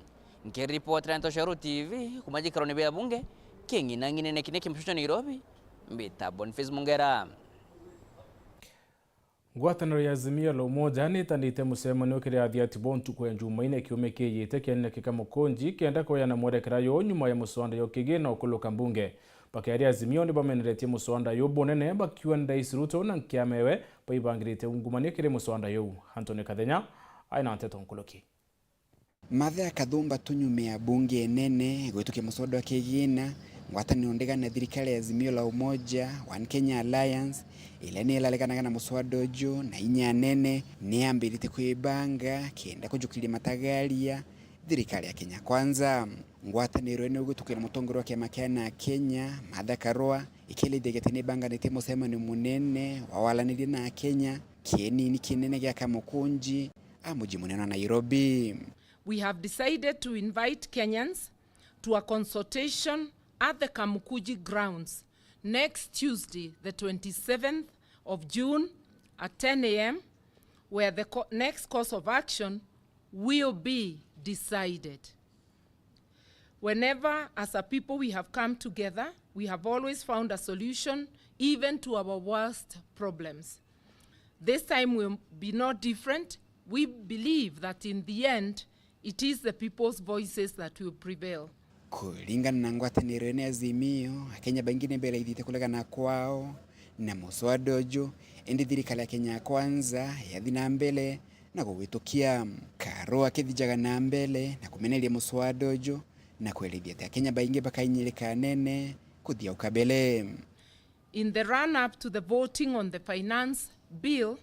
Nkiripotera Ntoshoro T V kuma gikarone bia bunge, king'inang'inene kine kimshusho Nairobi, mbita Boniface Mungera. Ngwataniro ya Azimio la Umoja nitanite mucemanio kiri athiati bo ntuku ya Jumaine kiumia kiijite kianene kika Mukunji kenda kweana mwerekera yo nyuma ya muswanda yo kigina ukuluka mbunge. Bakiaria Azimio nibameneretie muswanda yu bunene bakiuga ni Rais Ruto na nkiama ewe baibangirite ungumania kiri muswanda yu. Anthony Kathenya aina nteto nkuluki. Matha ya kathumba tunyume ya bunge enene gwitukia muswada wa kigina, ngwataniro ndigane na thirikari ya Azimio la Umoja, One Kenya Alliance, iria ni irareganaga na muswada uju na inya nene, ni yambirite kwibanga kenda kujukiria matagaria thirikari ya Kenya Kwanza. Ngwataniro ino igwitukira mutongoria wa kiama kia na Kenya, Martha Karua, ikielithia giti ni ibanganitie mucemanio munene wa waraniria na Kenya, kienini kinene gia Kamukunji, a muji munene wa Nairobi. We have decided to invite Kenyans to a consultation at the Kamukunji grounds next Tuesday, the twenty-seventh of June, at ten a m, where the co-, next course of action will be decided. Whenever, as a people, we have come together, we have always found a solution, even to our worst problems. This time will be no different. We believe that in the end, it is the people's voices that will prevail. Kuringana na ngwataniro ino ya Azimio, Akenya baingi ni beraithite kuregana kwao na muswada uju, indi thirikari ya Kenya Kwanza yathi na mbere na gugwitukia. Karua akithijaga na mbere na kumeneria muswada uju na kwerithia ati Akenya baingi bakainyirika nene kuthi au kabere. In the run-up to the voting on the finance bill,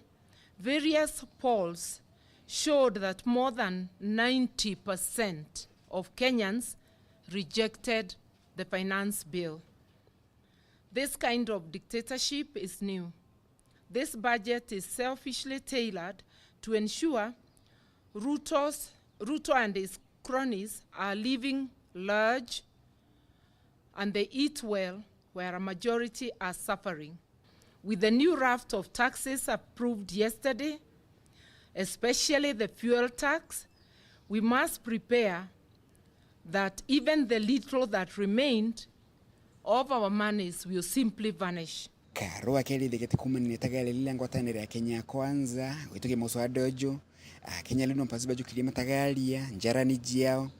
various polls showed that more than ninety percent of Kenyans rejected the finance bill. This kind of dictatorship is new. This budget is selfishly tailored to ensure Ruto's, Ruto and his cronies are living large and they eat well, where a majority are suffering. With the new raft of taxes approved yesterday, especially the fuel tax, we must prepare that even the little that remained of our monies will simply vanish. Karua akerithia giti kuumania na itagaria riria ngwataniro ya Kenya Kwanza gwitukia muswada uju, Akenya riu no mpasi bajukirie matagaria, njarani jiao,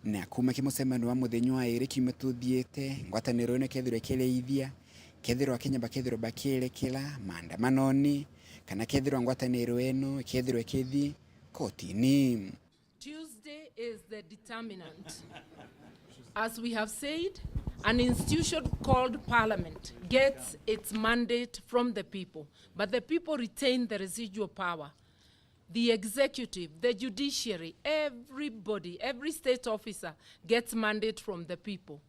na kuuma ki mucemanio wa muthenya wa iri kiumia tuthiite, ngwataniro ino ikethirwa ikiriithia, kethirwa Akenya bakethirwa bakierekera maandamanoni, kana kethirwa ngwataniro ino ikethirwa ikithi kotini. Tuesday is the determinant. As we have said, an institution called Parliament gets its mandate from the people, but the people retain the residual power. The executive, the judiciary, everybody, every state officer gets mandate from the people.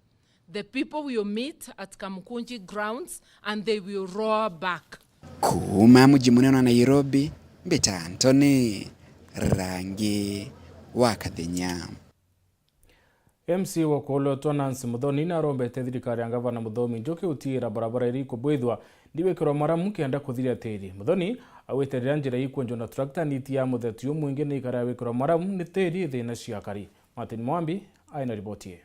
The people will meet at Kamukunji grounds and they will roar back. Kuuma muji munene wa Nairobi, mbita Anthony Rangi wa Kathenya. M C A wa Kwolotwa Nancy Muthoni narombete thirikari ya Ngavana Muthomi Njuki utiira barabara iria ikubwithwa ndiwikirwa maramu kenda kuthiria tiri. Muthoni augite riria njira ikwenjwa na tractor, niti ya muthetu jumwingi ni ikara wikirwa maramu ni tiri thina cia akari. Martin Mwambi aina riboti ii.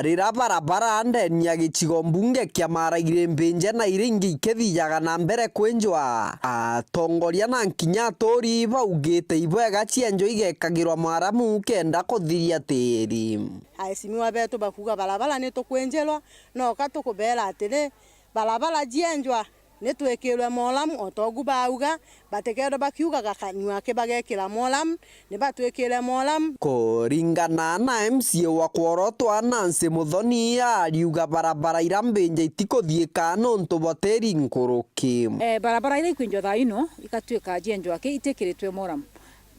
Rira barabara ndeni ya gicigo mbunge kia Mara iri mbinje na iri ingi ikithijaga na mbere kwinjwa, atongoria na nkinya aturi baugite ibwega cienjwa igekagirwa maramu kenda kuthiria tiri. Aheshimiwa betu bakuuga barabara ni tukwinjirwa, noka tukubeera atiri, barabara cienjwa ni twikirwe maramu o ta ugu bauga, batikethirwa bakiugaga kanua aki bagekira maramu, ni batwikire maramu. Kuringana na M C A wa Kwolotwa Nancy Muthoni, ariuga barabara ira mbinje itikuthiika nontu bwa tiri nkuruki. Eh, barabara iria ikwinjwa thaa ino igatwika cienjwa aki itikiritwe maramu.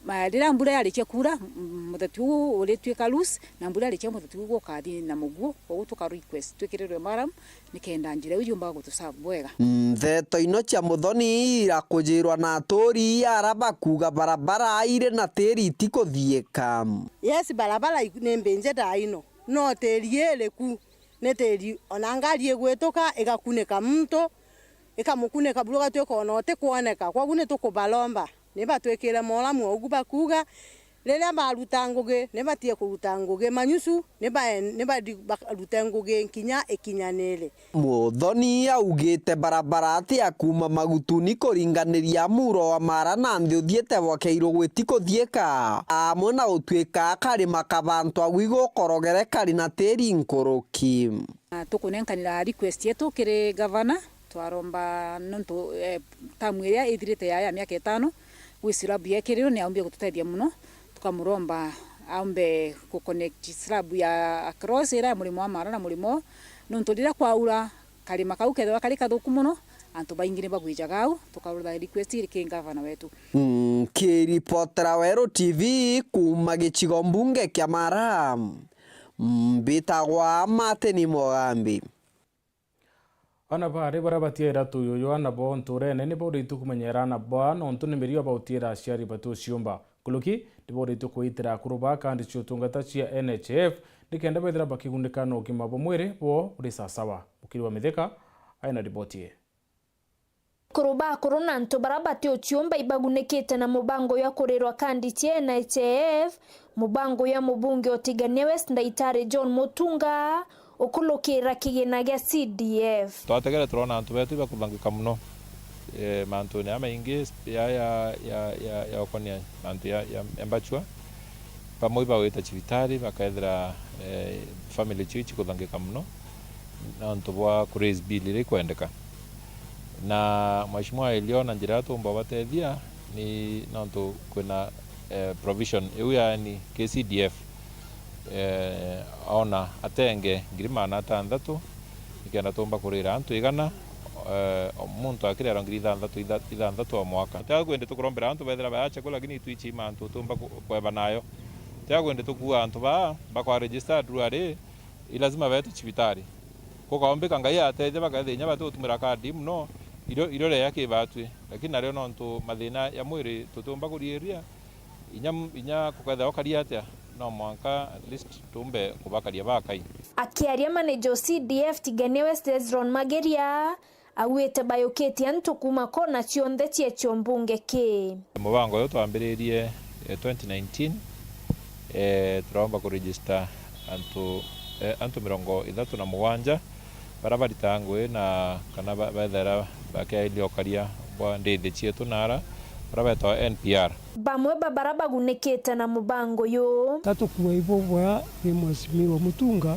Ma-, riria mbura yarikia kuura, m-, muthetu uu uritwika loose, na mbura yarikia muthetu uu gukathi na muguo, koguo tuka request twikirirwe maramu, nikenda njira iu yumbaga gutuserve bwega. Nteto ino cia Muthoni irakujirwa na aturi aria bakuuga barabara iri na tiri itikuthiika. Yes, barabara i-, ni mbinje thaa ino, no tiri iri ku, ni tiri ona ngari igwituka igakunika muntu, ikamukunika buru ugatwika ona utikwoneka, koguo ni tukubaromba. Ni batwikire maramu o ugu bakuuga, riria baruta ngugi, ni batige kuruta ngugi manyucu, ni baen-, ni bari-, barute ngugi nkinya ikinyanire. Muthoni augite barabara ati ya kuuma Magutuni kuringaniria muro wa Mara na nthi uthiite bwa Kairu gwiti kuthiika, amwe na utwika karima ka bantu agu igukorogere kari na tiri nkuruki. Na tukunenkanira request yetu kiri gavana, twaromba nontu, eh, term iria ithirite ya, ya miaka itano, gwi slab yekirirwe ni aumbie gututethia mono, tukamuromba aumbe ku connect slab ya across iria ya murimo wa Mara na murimo, nontu riria kwaura karima kau kethirwa kari kathuku mono, antu baingi ni bagwijaga au, tukarutha request iri ki gavana wetu. Nkiripotera Weru T V kuuma gicigo mbunge kia Mara, mbitagwa Martin Mogambi. Ana baari baria batiaira tuyuyu ana bo ntuurene ni bauritie kumenyera ana baa nontu ni mirio bautiira aciari bati uciumba. Nkuruki ni bauritie kuitira akuru baa kandi cia utungata cia N H I F nikenda bethira bakigunika na ugima bwa mwiri bwoo buri sasawa. Mukiri wa Mithika aina riboti ii. Akuru ba akuru na antu baria bati uciumba ibagunikite na mubango jwa kurirwa kandi cia N H I F, mubango jwa mubunge o Tigania West Ndaitari John Mutunga, ukulukira kigina gia C D F. Twategere turona antu betu ibakuthangika mono, eh, mantune jamaingi ya, ya, ya, ya, ya ukonia mantu ya, ya, ya mbachua. Bamwe ibagwita cibitari, bakethira, eh, family ciu icikuthangika mono nontu bwa ku raise bill iria ikwendeka. Na Mheshimiwa Elio na njira iria tuumba ubatethia ni nontu kwina, eh, provision iu yaani K C D F, eh, aona atenge ngiri magana atantatu nikenda tuumba kurira antu igana, eh, o muntu akirerwa ngiri ithanthatu, itha-, ithanthatu o mwaka. Tutikwenda tukurombera antu bethira bayacha ku, lakini itwichi mantu tuumba ku-, kweba nayo. Tutikwenda tukua antu baa bakwa register tu ari, i lazima betu cibitari. Kukaumbika Ngai atethia bakethia inya bati gutumira kadi mono, irio, irio rea kibatwi. Lakini nario nontu mathina ya mwiri tutiumba kuriiria, inya, inya kukethia ukari atia, no mwanka at least tuumbe kubakaria bakai. Akiaria manager o C D F Tigania West Hezron Mageria, augite bayukitie antu kuuma kona cionthe cia cio mbunge ki. Mubango uyu twambiririe, eh, twenty nineteen, eh, turaumba kuregister antu, eh, antu mirongo ithatu na mugwanja baria baritaga ngui na kana ba-, bethera bakiairia ukaria bwa ndithi cietu nara baria betagwa N P R. Bamwe ba baria bagunikite na mubango uyu. Ka tukua ibo bwea ni Mheshimiwa Mutunga,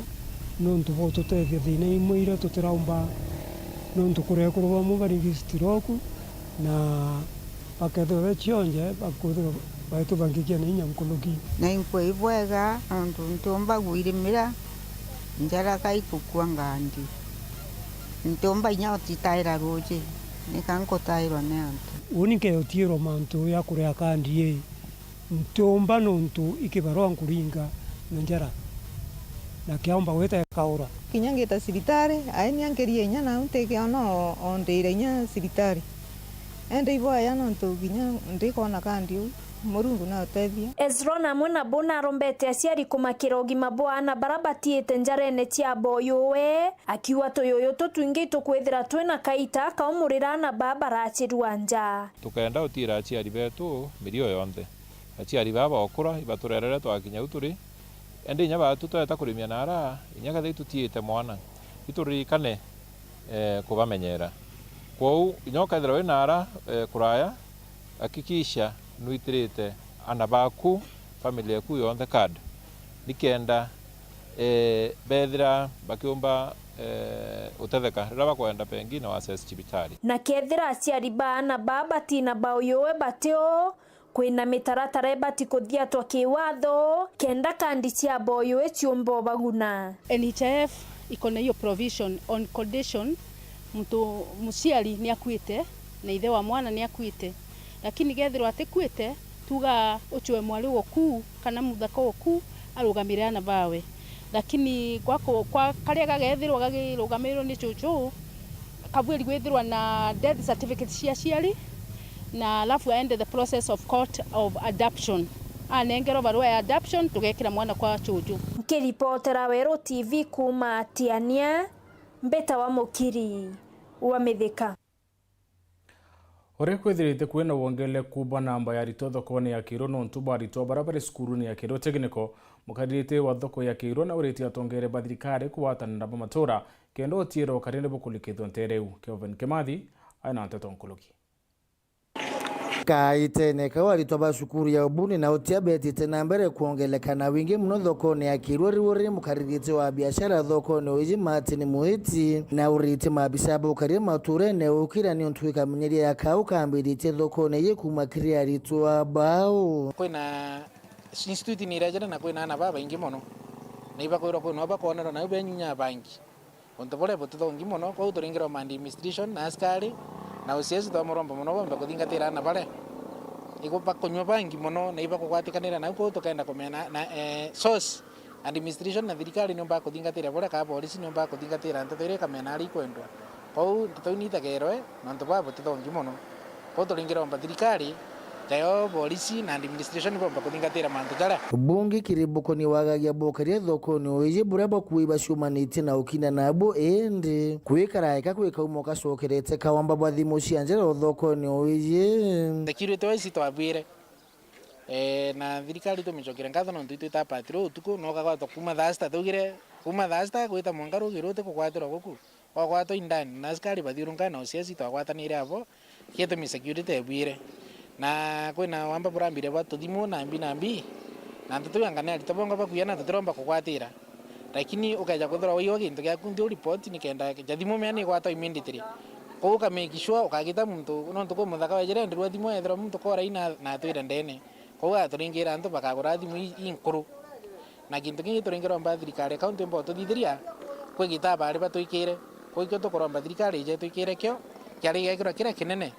nontu bwa ututethia thina imwe iria tutiraumba, nontu kuri ekuru bamwe bari East Rock, na bakethirwa be cionje, bakwithirwa baituthangikia na inya nkuruki. Na inkua ibwega, nontu ntiumba gwirimira, njara ka ikukua ngandi. Ntiumba inya utitaira ruuji, nika nkutairwa ni antu. Uuni nkeotiirwa mantu ya kuria kandi ii. Ntiumba nontu i kibarua nkuringa na njara. Akiaomba gwita ekaura. Kinya ngita cibitari, aeni ankerie inya nau ntikiona o, o ndira inya cibitari. Ende ibo aya nontu kinya ndikwona kandi uu. Murungu nautethie. Ezron amwe nabo narombete aciari kumakira ugima bwa aana bara batiite njarene cia boyuwe, akiuga tuyuyu tutwingi tukwithira twina kaita kaumurira aana baa barachirua nja. Tukenda utiira aciari betu mirio yonthe. Aciari baa baukura, ibaturerere twakinya u turi, indi inya baatu tweta kurimia naara, inya kethira itutiite mwana, ituririkane, eh, kubamenyera. Kwou, inya ukethirwa wi naara, eh, kuraya, hakikisha nwitirite ana baku, family yaku yonthe card, nikenda, eh, bethira bakiumba, eh, utetheka riria bakwenda pengine wa access cibitari. Na kethira aciari ba aana baa batina bauyuwe batio, kwina mitaratara ibati kuthiatwa kiwatho, kenda kandi cia boyuwe ciumba ubaguna. N H I F ikona hiyo provision on condition mtu, muciari ni akuite na ithe wa mwana ni akuite, lakini kethirwa atikuite, tuga ucwe mwari uku kana muthaka uku arugamire ana bawe, lakini kwa, ku- kwa karia gagethirwa gagirugamirwo ni cucu, kabwiri gwithirwa na death certificate cia aciari, na alafu aende the process of court of adoption. Anengerwa barua ya adoption, tugekira mwana kwa cucu. Nkiripotera Weru T V kuuma Tiania, mbitawa Mukiri wa Mithika. Uria kwithirite kwina wongerereku bwa namba ya aritwa thokone ya Kiirwa nontu bwa aritwa baria bari cukurune ya Kiirwa Technical, mukaririte wa thoko ya Kiirwa nauritie atongeria ba thirikari kugwatanira ba matura kenda utiiro ukaria ni bukurikithwa nteere iu. Kelvin Kimathi aina nteto nkuruki. Kaitene kau aritwa ba cukuru ya ubuni na utia betite na mbere kwongeleka na wingi mono thokone ya Kiirwa riu uri mukaririte wa biashara thokone uiji Martin Muiti na urite maabisa ba ukaria maturene ukira niuntu ikamenyeria ya kau kambiritie thokone iji kuuma kiri aritwa bao. Kwina institute ni irejere na kwina ana babaingi mono, na ibakwirwa kwina bakwonerwa nau benyunya bangi. Untu buria butithongi mono, kwou turingirwa ma administration na askari na O C S twamuromba mono bombe kuthingatira ana baria iku bakunywa bangi mono na ibakugwatikanira nau, kwou tukenda kumenya na, na, eh, source. Administration na thirikari niumba kuthingatira buria, kaa borisi niumba kuthingatira nteto iria ikamenya aria ikwendwa. Kwou nteto iu niitagerwe nontu bwa butithongi mono. Kwou turingiromba thirikari, tayo borisi na administration bomba kuthingatira mantu jaria. Bungi kiri bukoni wagagia bokaria thokone uiji buria bakuui baciumanitie na ukina nabo, indi kwikara eka kwikauma ukacokerete kawamba bwa thimu cia njara o thokone uiji. Security wise twabwire, eh, na thirikari tumicokere nkatho nontu itwita patrol utuku, na ukagwatwa kuuma thaa sita tugire, kuuma thaa sita gwita mwanka rukiri uti kugwatirwa guku. Wagwatwa indani, na askari bathiurunka na O C S twagwatanire abo, gitumi security ebwire. Na kwina wamba burambire bwa tuthimu na mbi na mbi, na nteto iu anga ni aritwa bongwa bakuya na tutiromba kugwatira. Lakini ukeja kwithirwa waiwa gintu giaku nthi u report nikenda ja thimu mea ni igwatwa immediately. Kwou uka make sure ukagita muntu, nontu kwi muthaka wejire enderwa thimu ethirwa muntu kora ina na atwire ndene. Kwou aturingira antu bakagura thimu i- inkuru. Na gintu kingi turingiromba thirikari county imba ututhithiria, kwi gitaba ari batwikire. Kwou ikio tukuromba thirikari ije itwikire kio, kiari gigekirwa kiria kinene,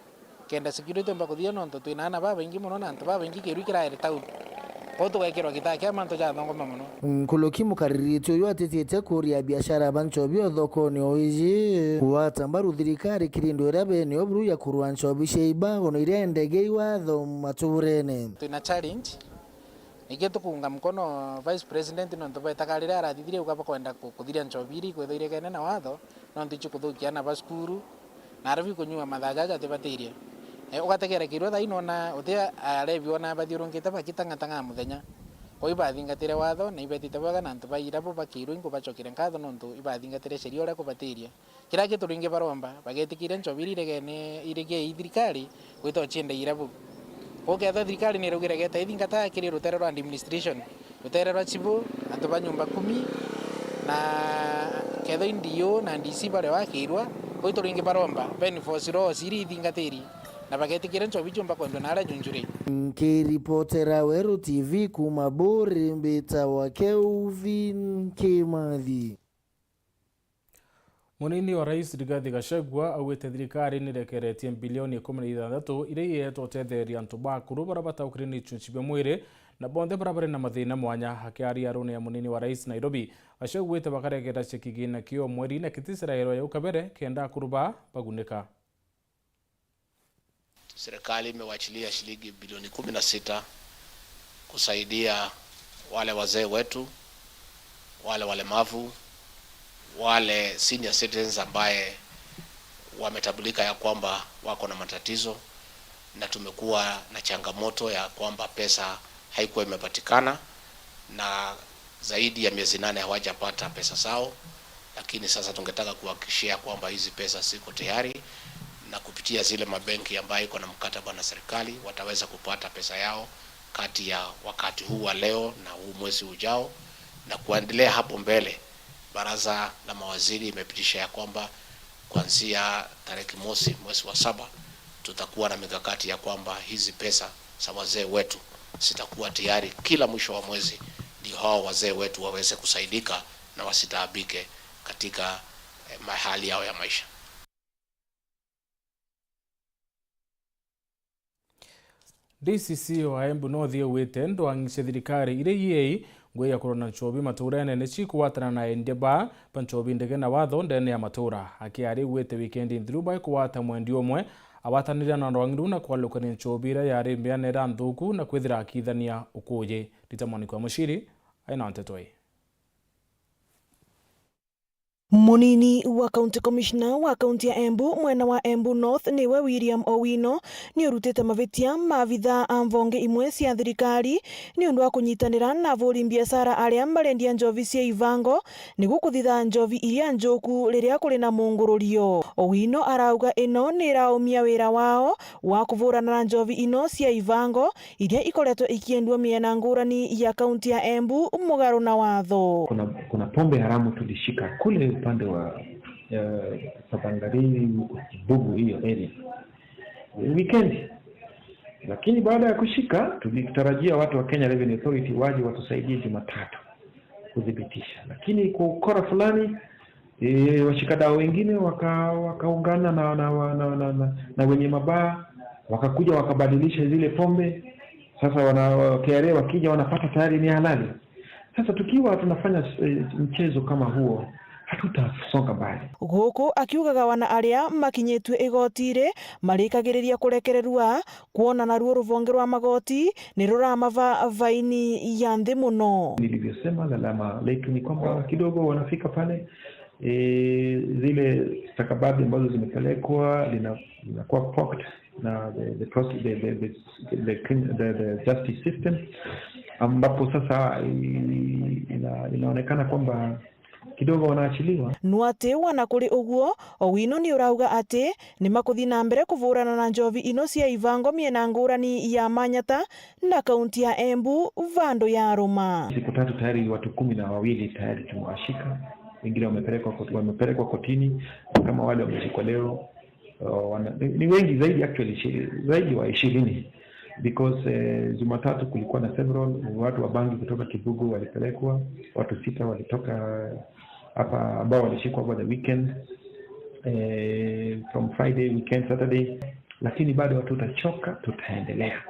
kenda security imba kuthithia nontu twina ana babaingi mono na antu babaingi kiru kiraere town. Kwou tugekirwa gitaba kia mantu jathongoma mono. Nkuluki mukaririti uyu atitite kuria biashara ba nchobi o thokone o iji kugwata mbaru thirikari kiri ndu iria bene o buru ya kurua nchobi cia ibago na iria endegei watho maturene. Twina challenge. Nikio tukuunga mukono Vice President nontu bwetaga riria arathithirie uga bakwenda ku- kuthiria nchobi iria ikwithwa iregene na watho, nontu icio kuthukia ana ba cukuru, na arabu ikunyua mathaa jaja atibatirie. E, ugategera kirua thaa ino na uti arebi ona bathiurungite bakitang'atang'a muthenya. Kwou ibathingatire watho na ibetite bwega na antu ba irabu bakirwa inkubacokire nkatho nontu ibathingatire sheria uria kubatirie. Kiria kituringi baromba, bagetikire nchobi iria iregene iregie i thirikari gwita ucienda irabu. Kwou kethwa thirikari niraugire geta ithingata kiri rutere rwa administration, rutere rwa chibu, antu ba nyumba kumi, na kethwa i D O na D C baria wakirwa, kwou ituringi baromba, ba enforce laws iria ithingatiri, na bagetikire nchobi ciumba kwendwa na aria junjuri. Nkiripotera Weru T V kuuma Buri, mbitawa Kelvin Kimathi. Munini wa Rais Rigathi Gachagua augite thirikari nirekeretie mbilioni ikumi na ithanthatu iria ietwo utetheria antu bakuru baria bataukire ni ichunchi bia mwiri, Na bonthe baria bari na mathina mwanya. Akiaria aruni ya munini wa rais Nairobi, Gachagua augite bakaregera cia kigina kio mweri na kitisirairwa ya ukabere kenda akuru baa bagunika. Serikali imewachilia shilingi bilioni kumi na sita kusaidia wale wazee wetu, wale walemavu, wale senior citizens ambaye wametambulika ya kwamba wako na matatizo, na tumekuwa na changamoto ya kwamba pesa haikuwa imepatikana, na zaidi ya miezi nane hawajapata pesa zao, lakini sasa tungetaka kuhakikishia kwamba hizi pesa ziko tayari, na kupitia zile mabenki ambayo iko na mkataba na serikali, wataweza kupata pesa yao kati ya wakati huu wa leo na huu mwezi ujao, na kuendelea hapo mbele. Baraza la mawaziri imepitisha ya kwamba kuanzia tarehe mosi mwezi wa saba, tutakuwa na mikakati ya kwamba hizi pesa za wazee wetu zitakuwa tayari kila mwisho wa mwezi, ndio hao wazee wetu waweze kusaidika na wasitaabike katika, eh, ma-, hali yao ya maisha. D C C wa Embu North augite ndwang'i cia thirikari iria iei ngugi ya kurona nchobi maturene ni cikugwatana na endia ba, ba nchobi ndege na watho ndene ya matura. Akiaria augite wikendi nthiru baikugwata mwendia umwe agwatanire na rwang'i ruu na kwalukania nchobi iria yari mbianera nthuku na kwithira akithania ukuji. Rita Mwaniki wa Muciri aina nteto ii. Munini wa County Commissioner wa kaunti ya Embu mwena wa Embu North niwe William Owino ni urutite mavitia maabithaa a mvonge imwe cia thirikari ni undu wa kunyitanira na avuri mbiacara aria marendia njovi cia ivango niguo kuthitha njovi iria njuku riria kuri na mungururio. Owino arauga ino ni iraumia wira wao wa kuvurana na njovi ino cia ivango iria ikoretwe ikiendua miena ngurani ya kaunti ya Embu mugaru na watho. Kuna, kuna pombe haramu tulishika kule upande wa, eh, Sabangarini huko Kibugu, hiyo area, weekend. Lakini baada ya kushika, tulitarajia watu wa Kenya Revenue Authority waje watusaidie Jumatatu kuthibitisha, lakini kwa ukora fulani, e, washikadau wengine waka-, wakaungana na, na, na, na, na, na wenye mabaa, wakakuja wakabadilisha zile pombe. Sasa wana, K R A wakija wanapata tayari ni halali. Sasa tukiwa tunafanya, e, mchezo kama huo, hatutasonga mbali. Guku akiugaga wana aria makinyitue igotire marikagiriria kurekererua, kwona naruo ruvonge rwa magoti ni ruramava vaini ya nthi muno. Nilivyosema, lalama letu ni kwamba kidogo wanafika pale, e, zile stakabadhi ambazo zimepelekwa lina-, linakuwa poked na the, the, proce-, the, the, the, the, crim-, the, the justice system, ambapo sasa i-, ina-, inaonekana kwamba kidogo wanaachiliwa. No ati wana kuri uguo, Owino ni urauga ati ni makuthi na mbere kuvurana na njovi ino cia ivango miena ngurani ya Manyata na kaunti ya Embu vandu ya Ruma. Siku tatu tayari watu kumi na wawili tayari tumewashika, wengine wamepelekwa kot-, wamepelekwa kotini, kama wale wameshikwa leo, uh, wana-, ni, ni wengi zaidi actually, ishi-, zaidi wa ishirini, because, eh, Jumatatu kulikuwa na several, watu wa bangi kutoka Kibugu walipelekwa, watu sita walitoka hapa ambao walishikwa over the weekend, eh, from Friday, weekend, Saturday, lakini bado hatutachoka, tutaendelea.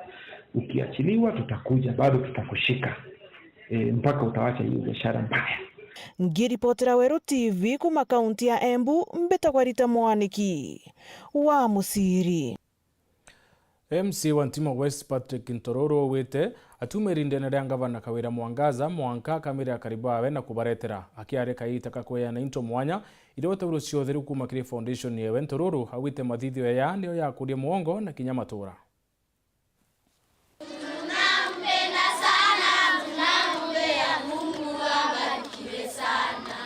Ukiachiliwa tutakuja, bado tutakushika, eh, mpaka utawacha hiyo biashara mbaya. Ngiripotera Weru T V kuma kaunti ya Embu, mbitagwa Rita Mwaniki wa Musiri. M C wa Ntima West Patrick Ntororo augite atiuma irindeene ria ngavana Kawira Mwangaza mwanka akamire akari bawe na kubaretera. Akiaria kaita ka kweana into mwanya iria utauro cia utheru kuuma kiri foundation yewe, Ntororo augite mathithio yaya niyo yakuria mugongo na kinya matura. Tunampenda sana, tunaombea Mungu abarikiwe sana.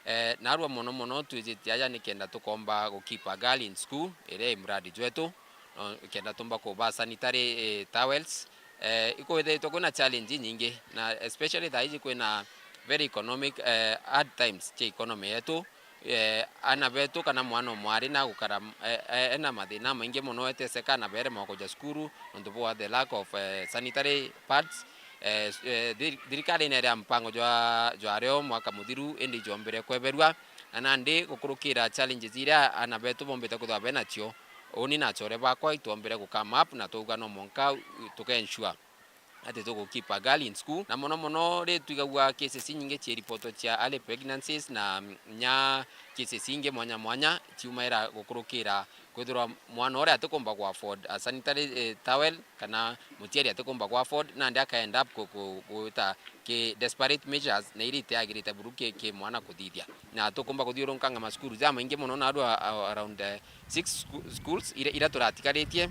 Eh, narua mono mono twijitie aja nikenda tukomba gu keep a girl in school, iria i muradi jwetu, no, kenda tumba kuba sanitary, eh, towels. Eh, ikwithiritwe kwina challenge inyingi, na especially thaa iji kwina very economic, eh, hard times cia economy yetu. Eh, ana betu kana mwana o mwari na gukara, eh, eh, ena mathina maingi mono, eteseka na beremwa kuja cukuru nontu bwa the lack of, eh, sanitary pads. Eh, s-, eh, thir-, thirikari neria mpango jwa, jwa rio mwaka muthiru, indi ijwombire kweberua, na nandi gukurukira challenges iria ana betu bombite kwithirwa benacio, uni na achore bakwa itwombire gu come up na twauga no mwanka, uh, tuke ensure ati tugu keep a girl in school, na mono mono ri twigagua cases inyingi cia ripoto cia early pregnancies na nya cases ingi mwanya mwanya ciumaira gukurukira kwithirwa mwana uria atikumba ku afford a sanitary, eh, towel, kana mutiari atikumba ku afford, nandi aka end up ku-, ku-, gwita ki desperate measures na iria itiagirite buru ki, ki mwana kuthithia. Na tukumba kuthiurunkanga macukuru jamaingi mono, na aru a-, a-, around, eh, six schu-, schools iria, iria turatigaritie.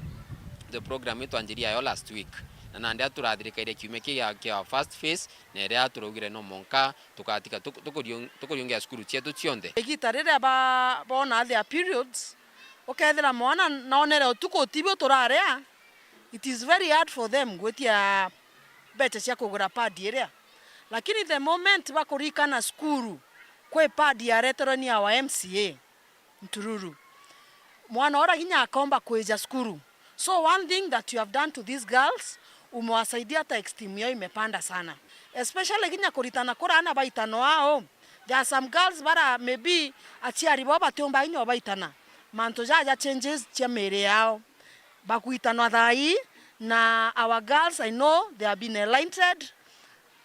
The program itwanjirie yo last week, na nandi aturathirikaire kiumia kia, kia first phase, na iria turaugire no monka tukatiga tuk-, tukuriung-, tukuriungia cukuru cietu cionthe. Igita riria ba-, bona their periods, ukethira mwana naonere utuku utibi uturarea, it is very hard for them gwitia mbeca cia kugura pad iria. Lakini the moment bakurikana cukuru, kwi pad yareterwe ni our M C A Ntururu, mwana uria kinya akomba kwija cukuru. So one thing that you have done to these girls, umewasaidia, hata esteem yao imepanda sana. Especially kinya kuritana kura ana baitano ao. There are some girls bara maybe aciari bao batiumba kinya ubaitana. Mantu jaja changes cia miri yao. Bakuitanwa thaa ii, na our girls, I know they have been enlightened.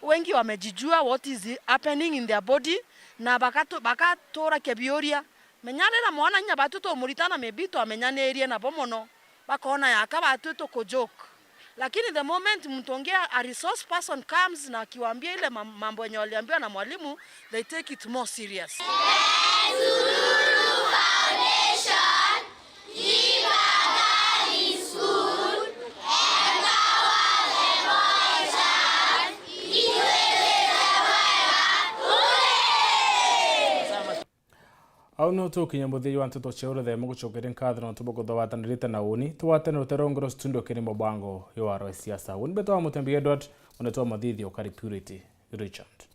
Wengi wamejijua what is happening in their body, na bakatu-, bakatura kibiuria. Menya rira mwana kinya batu tumuritana, maybe twamenyanirie nabo mono, bakona yaka batu tukujoke. Lakini the moment mtu ongea, a resource person comes na akiwaambia ile mam-, mambo yenye waliambiwa na mwalimu, they take it more serious. Au no tukinya muthia wa nteto cia urethema gucokeria nkatho nontu bwa kuthugatanirite na uni. Tugwatane rutere rungiro studio kiri mubango yo wa rwa siasa. Uni mbetwa Mutembi Edward, unetwa Mathithi ukari Purity Richard.